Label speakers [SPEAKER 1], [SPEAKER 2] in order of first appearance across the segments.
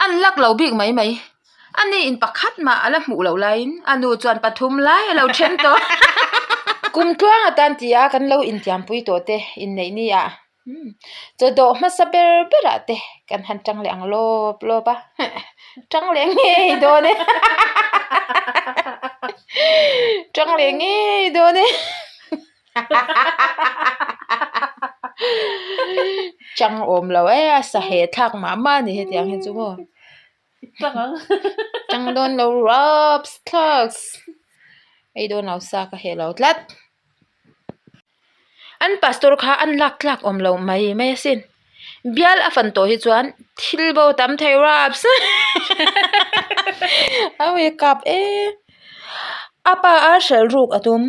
[SPEAKER 1] An lak lo bik mai mai. A ni in pakhat mah a la hmuh loh laiin a nu chuan pathum lai a lo then tawh. Kum tluang atan ti a kan lo intiampui tawh te inneih ni ah chaw dawh hmasa ber ber ah te kan han tang leh ang lawp lawp a tang leh ngei dawn e tang leh ngei dawn e. Chang awm lo e a sa heh thlak mah mah a ni hetiang hi chu maw chang dawn lo raps thlaks ei dawn lo sa ka heh lo tlat an pastor kha an lak tlak awm lo mai mai asin bial a fan tawh hi chuan thil bo tam thei raps a kap e a pa a hralh ruk a tum.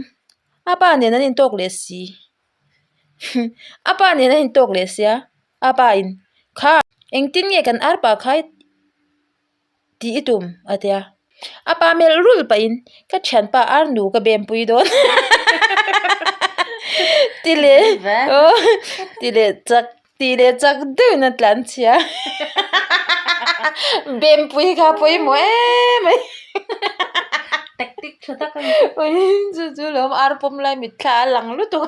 [SPEAKER 1] A pa nen an intawk leh si a pa nen an intawk leh sia a pa in kha engtin nge kan arpa kha tih i tum a tia a pa melh rulh pah in ka thianpa ar nu ka bem pui dawn ti leh ti leh chak Tih leh chak deuhin a tlan chhia Bempui kha pawimawh em mai
[SPEAKER 2] Tactic tha tak a ni.
[SPEAKER 1] Chu chu lawm ar pawm lai mitthla a lang lutuk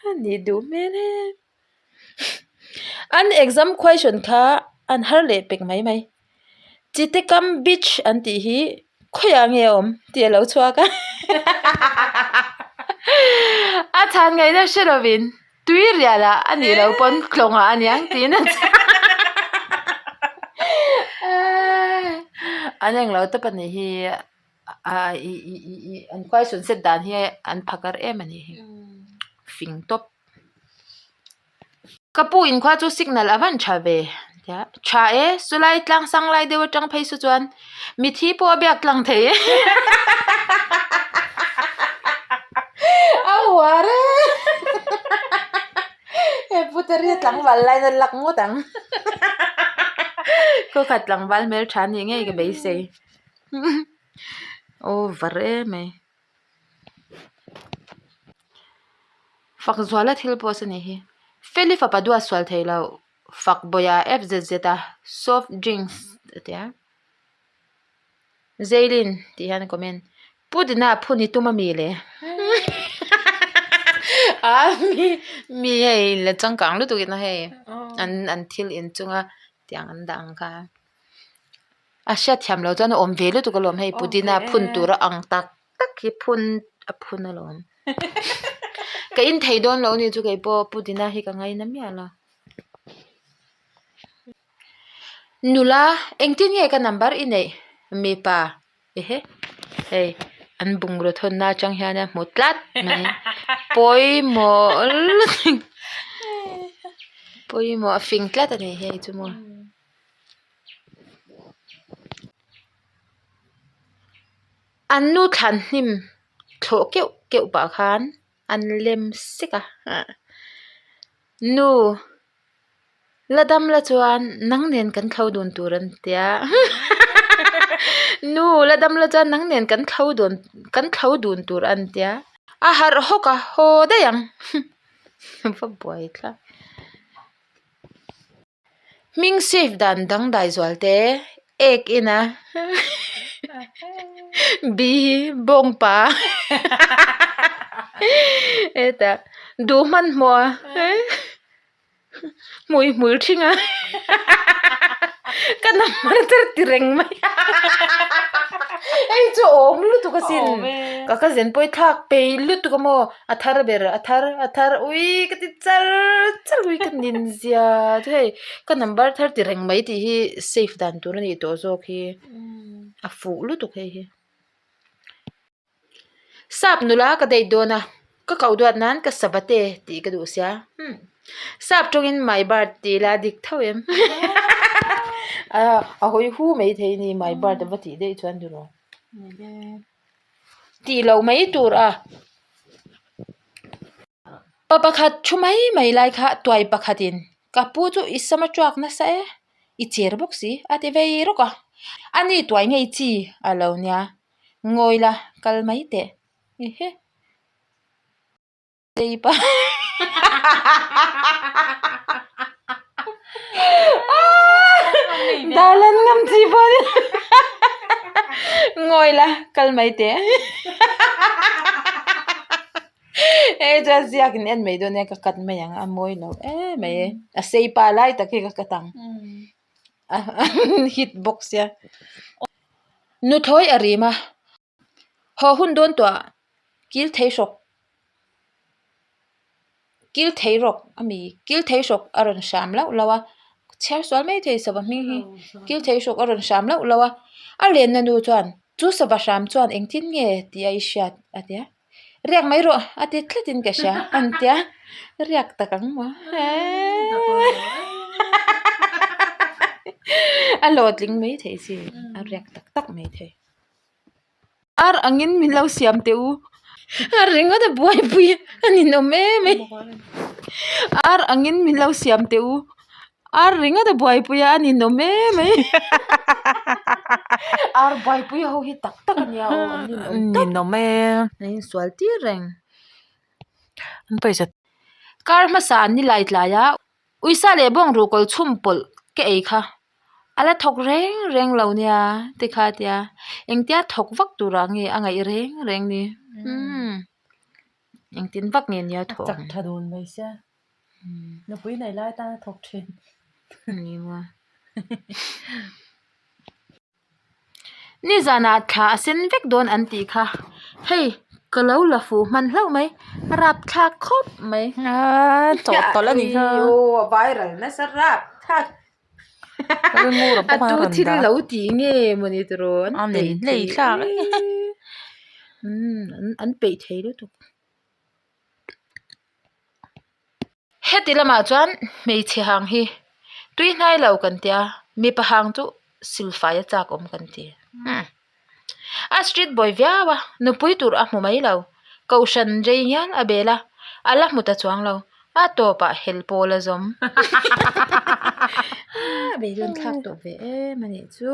[SPEAKER 1] a nih duh hmel e. An exam question kha an har leh pek mai mai. Chitekam beach an tih hi khawiah nge a awm tih a lo chhuak a a chhan ngaihna hre lovin tui rial ah a nih loh pawn tlawng ah a niang tiin a chhan an englo tawp a nih hi ah ih ih ih ih an question set dan hi an phakar em a nih hi fing tawp. Ka pu inkhua chu signal a van tha ve tia tha e chulai tlang sang lai deuh atang phei saw chuan mithi pawh a biak tlang thei e a uar e he putari a tlangval lai na lak ngawt ang khawkhat tlangval hmeltha anih ngei ka beisei over em mai. Fak zuala thil post a nih hi Feli fapa duat sual thei lo fak bawia FZZ a soft drinks a ti a Zeilin tih hian a comment Pu Dina phun i tum ami le aa mi mi hei la changkang lutuk in a hei an an thil inchunga tiang an dah ang kha. A hriat thiam loh chuan a awm ve lutuk alawm hei pudina phun tur a ang tak tak hi phun a phun alawm ka in thei dawn lo ni chu kei pawh pudina hi ka ngaina miah lo nula engtin nge ka number i neih mipa ehe hei an bungraw thawnna atang hian a hmu tlat mai pawimawh lutuk pawimawh a fing tlat a ni hei chu maw. An nu thlan hnim thlawh keuh keuh pah khan an lem sek a nu la dam la chuan nang nen kan thlo dun tur an tia nu la dam la chuan nang nen kan thlo dun kan thlo dun tur an tia a harh hawk a haw daih ang va buai thlak. Hming save dan dangdai zual te ek in a bi hi bawngpa hetah duh hmanhmawh a hmui hmul thing a ka number te ti reng mai hei chu awm lutuk asin ka cousin pawh hi thlak peih lutuk a maw. A thar ber a thar a thar ui ka ti char char ui ka nin zia chu hei ka number thar ti reng mai tih hi save dan tur a nih tawh zawk hi a fuh lutuk hei hi sap nula ka date dawn a ka koh duat nan ka savate tih ka duh sia sap tawngin my bird tih ila dik tho em a hawi hu mai thei a ni my bird a va tih daih chuan tiraw. Tih loh mai tur a pa pakhat thu mai mai lai kha tuai pakhatin ka pu chu i sama tuak nasa e i cher bawk si a ti vei rawk a ani tuai ngei chi a lo nia ngawi la kal mai teh ehe. Tarlan ngam chi pawh ni Ngawi la kal mai teh. Hei chuan ziak in en mai dawn nia ka cut mai ang a mawi lo em mai e. A sei pa lai tak hi ka cut ang. A hit bawk sia. Nuthlawi a rim a. Haw hun dawn tawh kil thei hrawk kil thei rawk a mi kil thei hrawk a rawn hram lauh lauh a chhiar sual mai thei sava hming hi kil thei hrawk a rawn hram lauh lauh a a lenna nu chuan chu sava hram chuan engtin nge tih a i hriat a ti a riak mai rawh a ti tlat in ka hria a ni tia riak tak ang maw a hlawhtling mai thei si a riak tak tak mai thei. Ar angin min lo siam teh u. Ar ringawt a buaipui a ninawm em em. Ar angin min lo siam teh u. Ar ringawt a buaipui a ninawm em em. Ar buaipui ho hi tak tak a nia aw an ninawm tawp.
[SPEAKER 2] Ninawm em.
[SPEAKER 1] An insual tir reng.
[SPEAKER 2] An pawisa.
[SPEAKER 1] Kar hmasa an ni lai tlai a. Uisa leh bawng ruhkawl chhum pawlh ka ei kha. A la thawk reng reng lo nia ti kha a tia engtia thawk vak turah nge a ngaih reng reng ni umm engtin vak nge nia thawh
[SPEAKER 2] chak tha dun mai sia nupui nei lai tana thawk thin
[SPEAKER 1] ni maw Nizanah thla a sen vek dawn an tih kha hei ka lo la fuh hman hlauh mai a rapthlak khawp mai
[SPEAKER 2] aaa chawhtawlh a nih kha
[SPEAKER 1] aw a viral nasa rapthlak a tu thil lo tih nge mawni tiraw an peih thei umm an peih thei lutuk. Heti lamah chuan hmeichhe hang hi tui hnai lo kan tia mipa hang chu silfai a chak awm kan ti a street boy viau a nupui tur a hmu mai lo kohhran rei hian a bel a a la hmu ta chuang lo a tawpah hel pawl a zawm a beidawn thlak tawh ve em a nih chu.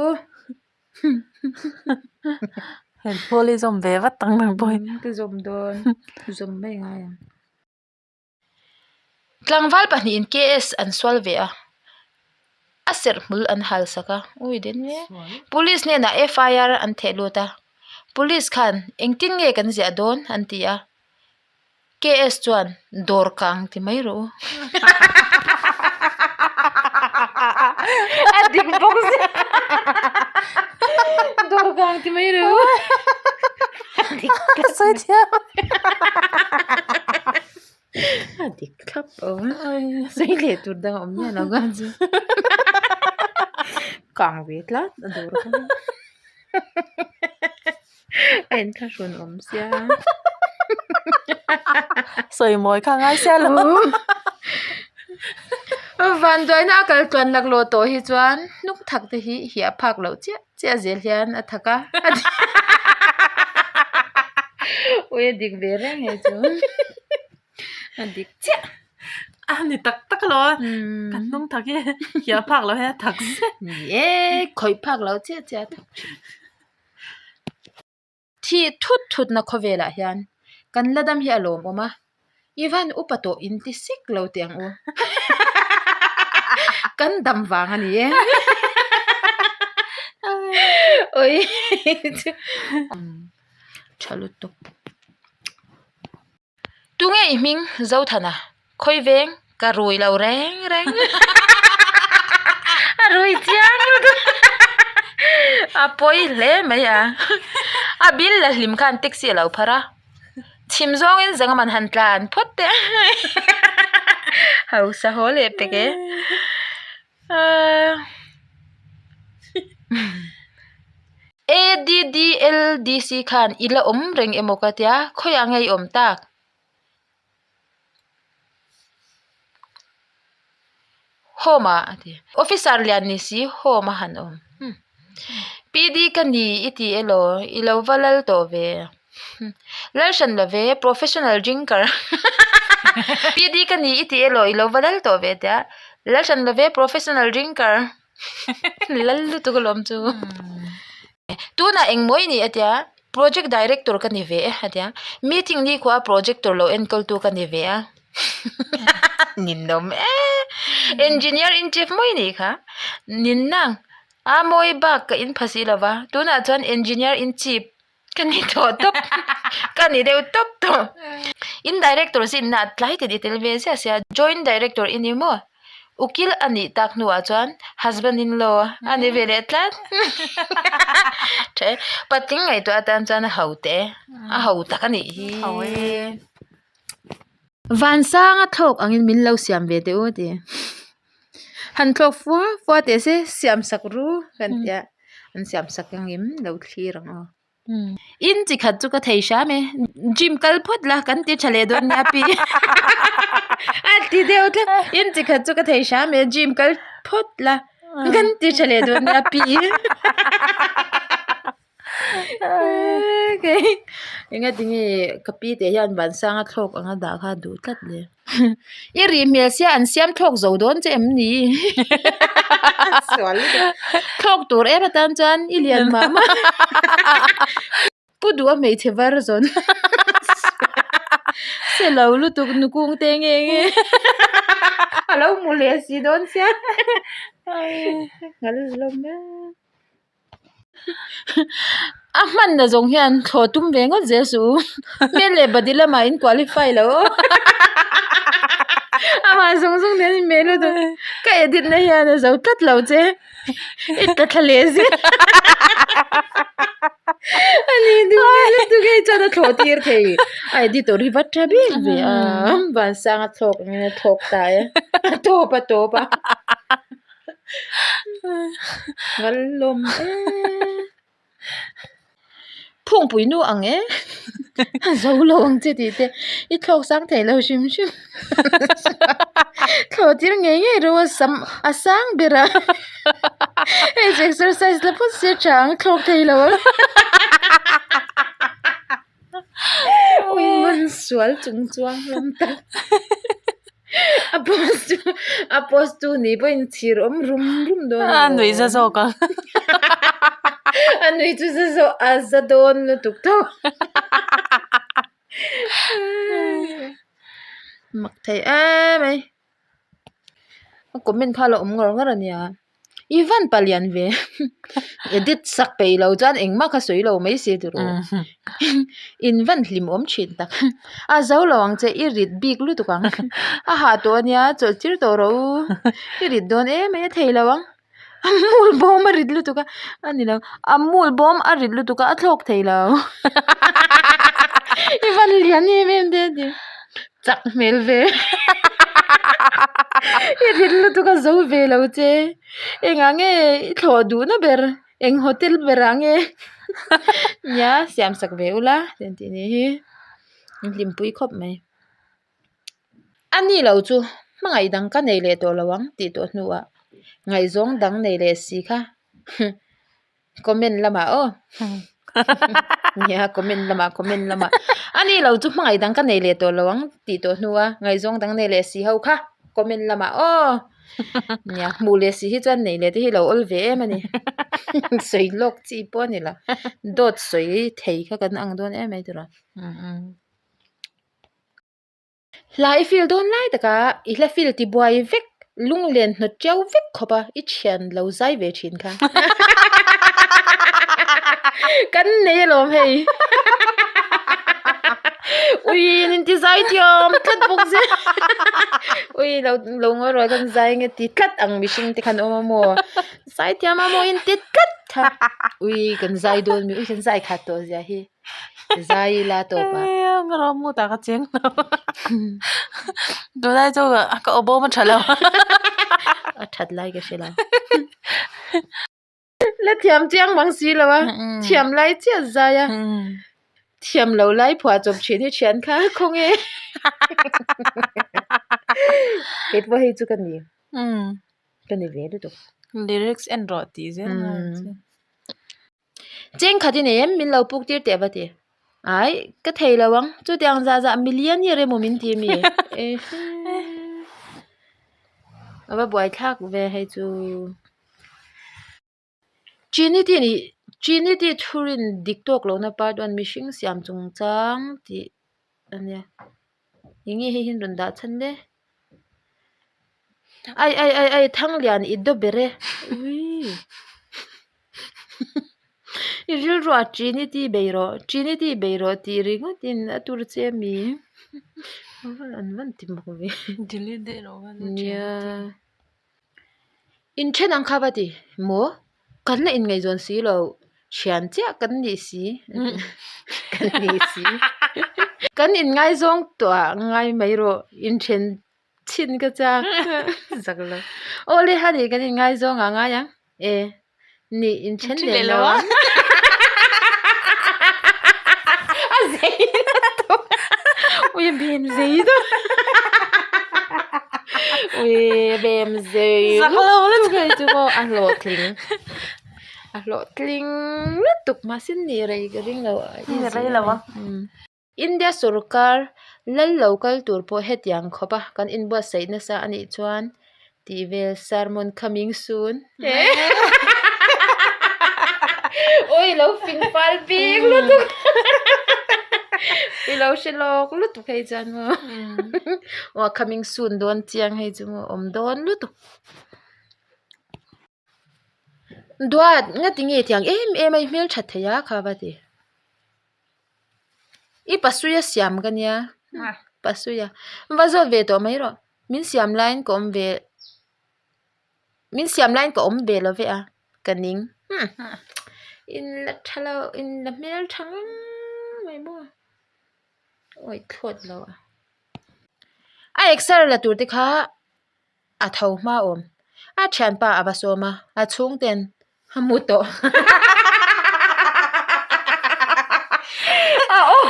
[SPEAKER 2] Hel pawl hi zawm ve vat ang nang pawhin.
[SPEAKER 1] Ka zawm dawn zawm mai ngai ang. Tlangval pahnihin KS an sual ve a, a serh hmul an hal sak a, ui den hle. Police hnenah FIR an theh lut a, Police khan engtin nge kan ziah dawn an ti a, KS chuan dawr kang ti mai rawh u. A dik bawk sia dawr kang ti mai rawh u.
[SPEAKER 2] Ka sawi thiam.
[SPEAKER 1] A dik thlap awm sawi leh tur dang a awm miah lo kha chu kang ve tlat a dawr kha a inthlahrun awm sia
[SPEAKER 2] sawi mawi kha ngai sia lo
[SPEAKER 1] vanduaina a kal tluan laklawh tawh hi chuan hnung thak te hi hiah phak loh chiah. Chiah zel hian a thak a ui a dik ve reng hei chu a dik chiah
[SPEAKER 2] a ni tak tak lo a kan hnung thak hi hiah phak loh hian a thak zet
[SPEAKER 1] ni e khawih phak loh chiah chiah a thak thin thih thut thut na khawvelah hian kan la dam hi a lawmawm a i van upa tawh in ti sek lo teh ang u kan dam vang a ni e ui tha lutuk tunge i hming Zothana khawi veng ka rui lo reng reng a rui chiang lutuk a pawi hle mai a a bil la hlim khan taxi a lo phar a. Chhim zawngin zanga man han tlan phawt teh hausa haw leh pek e ADDLDC khan i la awm reng emaw ka tia khawiah nge i awm tak? Home ah a ti officer lian ni si home a han awm PD ka ni i ti elaw i lo va lal tawh ve lal hran lo ve professional drinker PD ka ni i ti elaw i lo va lal tawh ve tia lal hran lo ve professional drinker lal lutuk alawm chu tunah engmaw i nih a tia project director ka ni ve e a tia meeting ni khua projector lo enkawl tu ka ni ve a ninawm e engineer in chief mai a nih kha ninna. A mawi bak ka in pha si lo va, tunah chuan engineer in chief ka ni tawh tawp, ka ni deuh tawp tawh. In director zinna a tlai tih i tel ve ziah sia, joint director i ni maw? Ukil a nih tak hnuah chuan husband in law a ni ve leh tlat. Tha e, patling ngaihtuah atan chuan a ho teh e, a ho tak a nih hi. Vansanga thlawk angin min lo siam ve teh u a ti. Han thlawk fua fua teh se siam sak ru kan tia an siam sak angin lo thlir ang aw. In chi khat chu ka thei hram e gym kal phawt la kan ti tha leh dawn nia pi a ti deuh tlat in chi khat chu ka thei hram e gym kal phawt la kan ti tha leh dawn nia pi Engatinge ka pi te hian Vansanga thlawk anga dah kha duh tlat le. I rih hmel sia an siam thlawk zo dawn che em ni? Thlawk tur em atan chuan i lian mah mah. Pu duh a hmeichhe var zawn. Se lo lutuk nukung te nge nge. A lo hmu leh si dawn sia. Ngal hlawm e. A hmanna zawng hian thlawh tum ve ngawt zel suh u. Hmel leh body lamah in qualify lo aw. Amah zawng zawng nen in hmel lutuk. Ka edit na hian a zo tlat lo che. I tla thla leh zel. A ni duh hmel lutuk hei chuan a thlawh tir thei. A editor hi va tha bik ve a. Vansanga thlawk angin a thlawk ta e. A tawp a tawp a. Ngalawm e Phungpui nu ang e a zo lo ang che tih te i thlawk sang thei lo hrim hrim thlawh tir ngei ngei ro a sam a sang ber a hei chu exercise la phawt se tha ang thlawk thei lo ang ui man sual chung chuang hlawm tak. A post tu a post tu nih pawhin chhir awm rum rum dawn
[SPEAKER 2] a nuih za zawk ang
[SPEAKER 1] a nuih chu za zawk a za dawn lutuk tho mak thei em mai a comment kha a la awm ngar ngar a nia i van palian ve edit sak peih lo chuan engmah kha sawi lo mai se tiraw in van hlim awm thin tak a zo lo ang che i rit bik lutuk ang a hah tawh a nia chawlh tir tawh rawh u i rit dawn em mai a thei lo ang a mul bawm a rit lutuk a a ni lo a mul bawm a rit lutuk a a thlawk thei lo i van lian em em te a ti. Chak hmel ve i rit lutuk a zo ve lo che engah nge i thlawh duhna ber eng hotel berah nge nia siam sak ve ula tiang tih ni hi an hlimpui khawp mai a ni lo chu hmangaih dang ka nei leh tawh lo ang tih tawh hnuah ngaihzawng dang nei leh si kha. Comment lamah aw nia comment lamah comment lamah a ni lo chu hmangaih dang ka nei leh tawh lo ang tih tawh hnu a ngaihzawng dang nei leh si ho kha comment lamah aw nia hmuh leh si hi chuan nei leh te hi lo awl ve em a ni sawi lawk chi pawh a ni lo dawt sawi thei kha kan ang dawn em mai tawh Hla i feel dawn lai taka i hla feel ti buai vek lunglen hnawt ṭiau vek khawp a i thian lo zai ve thin kha kan nei alawm hei ui in inti zai thiam tlat bawk zel ui lo lo ngawi rual khan zai nge ti tlat ang mihring te khan awm a maw zai thiam a maw in ti tlat kha ui kan zai dawn mi ui kan zai khat tawh zia hi. Zai ila tawp a.
[SPEAKER 2] Ka rawm ngut ah ka cheng lo. Tunlai chu ka aw bawm a tha lo.
[SPEAKER 1] A that lai ka hre lo. La thiam chiang mang si lo a. Thiam lai chiah zai a. Thiam lo lai phuah chawp thin hi thian kha khawnge. Kei pawh hei chu ka ni. Ka ni ve lutuk.
[SPEAKER 2] Lyrics en rawh tih zel ngai chu.
[SPEAKER 1] Cheng khat i nei em? Min lo puk tir teh va ti. Ai, ka thei lo ang. Chutiang zah zah millionaire emaw min ti mi? A va buai thlak ve hei chu. Trinity nih Trinity thurin dik tawk lohna part one mihring siam chungchang tih a nia. Eng nge hei hi an rawn dah chhan le? Ai ai ai ai Thanglian i daw ber e. Uii. I rilruah Trinity bei rawh, Trinity bei rawh tih ringawtin a tur che ami? An van ti mak ve.
[SPEAKER 2] Delete daih loh va
[SPEAKER 1] Nia. Inthen ang kha va ti maw? Kan la inngaihzawn si lo, thian chiah kan nih si, kan nih si. Kan inngaizawng tawh ah ngai mai rawh, inthen chhin ka chak zak lo. Aw le hani kan inngaizawng ah ngai ang e, nih inthen leh lo ang. A zei lutuk ui a bem zei deuh ui a bem zei lutuk hei chu maw a hlawhtling a hlawhtling lutuk mahse ni rei ka ring lo
[SPEAKER 2] ni rei lo a.
[SPEAKER 1] India sorkar lal lo kal tur pawh hetiang khawp a kan inbuatsaih nasa a nih chuan tih vel sermon coming soon. Awi lo fing fal bik lutuk i lo hre lawk lutuk hei chuan maw aw coming soon dawn chiang hei chu maw awm dawn lutuk. Duat nga tinge tiang em em a i hmel that thei a kha va ti. I pasuia siam ka nia pasuia va zawt ve tawh mai rawh min siam laiin ka awm ve min siam laiin ka awm ve lo ve a ka ning in la tha lo in la hmel tha ngang mai maw awi thlawt lo a a exer la tur te kha. A tho hma awm. A thianpa a va sawm a, a chhungten a mu tawh. A aw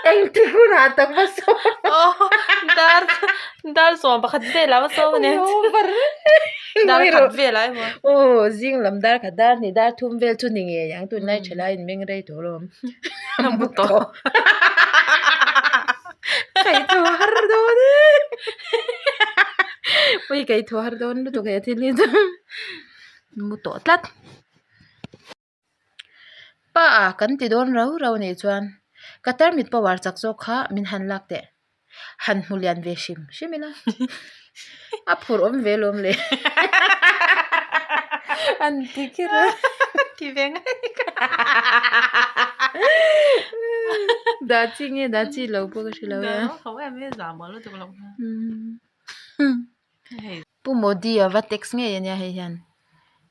[SPEAKER 1] Engti hunah tak va sawm
[SPEAKER 2] Aw dar dar sawm pakhat velah va sawm a nia. Dar khat velah emaw.
[SPEAKER 1] Aw zing lam dar khat dar hnih dar thum vel chu ni ngei ang tunlai thalai in meng rei tawh alawm.
[SPEAKER 2] A mu tawh.
[SPEAKER 1] Kai thaw har dawn e. Ui kai thaw har dawn lutuk he thil hi chu. Mu tawh tlat. Pa a kan ti dawn rau rau nih chuan ka tarmit power chak zawk kha min han lak teh. Han hmu lian ve hrim hrim ila. A phur awm ve lawm le. An ti kher a.
[SPEAKER 2] Ti ve ngai ka.
[SPEAKER 1] Dah chi nge dah chi lo pawh ka hre lo e.
[SPEAKER 2] Dah ho em em zah mawl lutuk lo.
[SPEAKER 1] Pu Modi a va text ngei ania hei hian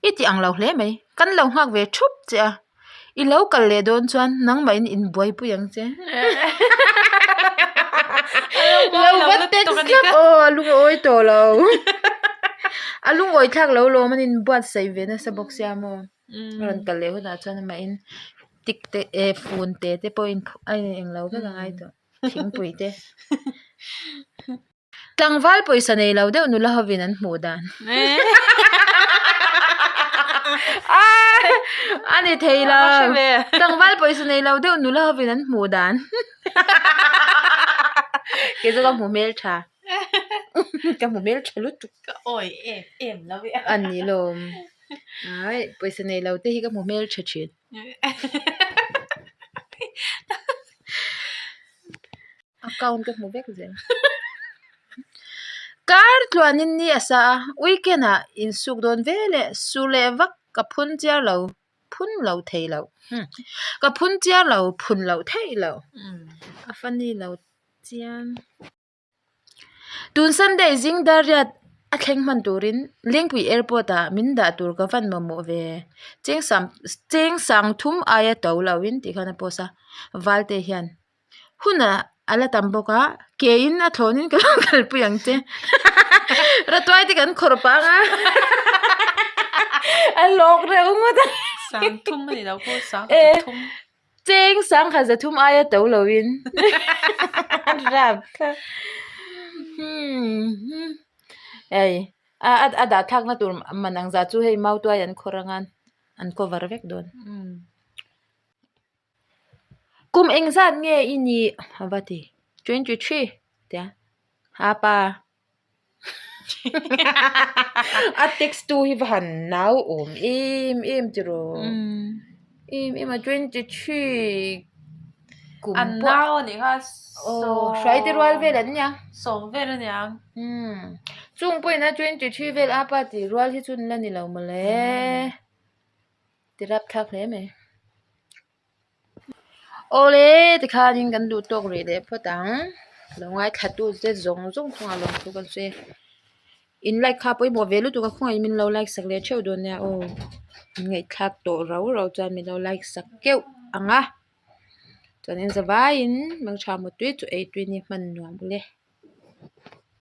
[SPEAKER 1] i ti ang lo hle mai kan lo nghak ve thup che a i lo kal leh dawn chuan nangmah in inbuaipui ang che lo va text thlap aw a lungawi tawh lo a lungawi thlak lo lawm an inbuatsaih ve nasa bawk sia maw a rawn kal leh hunah chuan amah in tik te eh fun te te pawh in a englo vek a ngai tawh thingpui te. Tlangval pawisa nei lo deuh nula hovin an hmuh dan. A ni thei lo. Tlangval pawisa nei lo deuh nula hovin an hmuh dan. Kei chu ka hmu hmel tha. Ka hmu hmel tha lutuk.
[SPEAKER 2] Ka awi em em lo e.
[SPEAKER 1] A ni lawm. Ai pawisa nei lo te hi ka hmu hmel tha thin. Account ka hmu vek zel. Kar tluanin ni a sa a, weekend ah insuk dawn ve leh su leh vak ka phun chiar lo, phun lo thei lo. Ka phun chiar lo, phun loh theih lo. A funny lo chiang. Tun Sunday zing dar riat a thleng hman turin Lengpui Airport ah min dah tur ka van mamawh ve. Cheng sang cheng sang thum aia to lo in tih khan a post a, Valte hian hun ah a la tam bawk a, ke in a thlawn in ka lo kalpui ang che. Ratuai te kan khawrh pah ang a, a lawk reuh ngawt a.
[SPEAKER 2] Sang thum a ni lo pawh sang khat thum.
[SPEAKER 1] Cheng sangha za thum aia to loin rap thlap hei a a dah thlakna tur man ang zah chu hei mautuai an khawrh anga an cover vek dawn kum engzat nge i nih a va ti 23 tia apa. A text tu hi va han nau awm em em tiraw em em a 23 kum
[SPEAKER 2] An
[SPEAKER 1] pawh
[SPEAKER 2] nau a nih kha
[SPEAKER 1] aw hruai te rual vel an nia
[SPEAKER 2] sawm vel a nia
[SPEAKER 1] umm. Chung pawhin a 23 vel apa tih rual hi chu la ni lo mawle. Ti rapthlak hle mai. Awle tikhanin kan duh tawk rih leh phawt ang. Lo ngaithla tu te zawng zawng chungah lawmthu kan sawi a. In like kha pawimawh ve lutuk a khawngaih min lo like sak leh theuh dawn nia aw. In ngaihthlak tawh rau rau chuan min lo like sak keuh ang a. Chuan in zavaiin mangtha mutui chu ei tui ni hman nuam ule.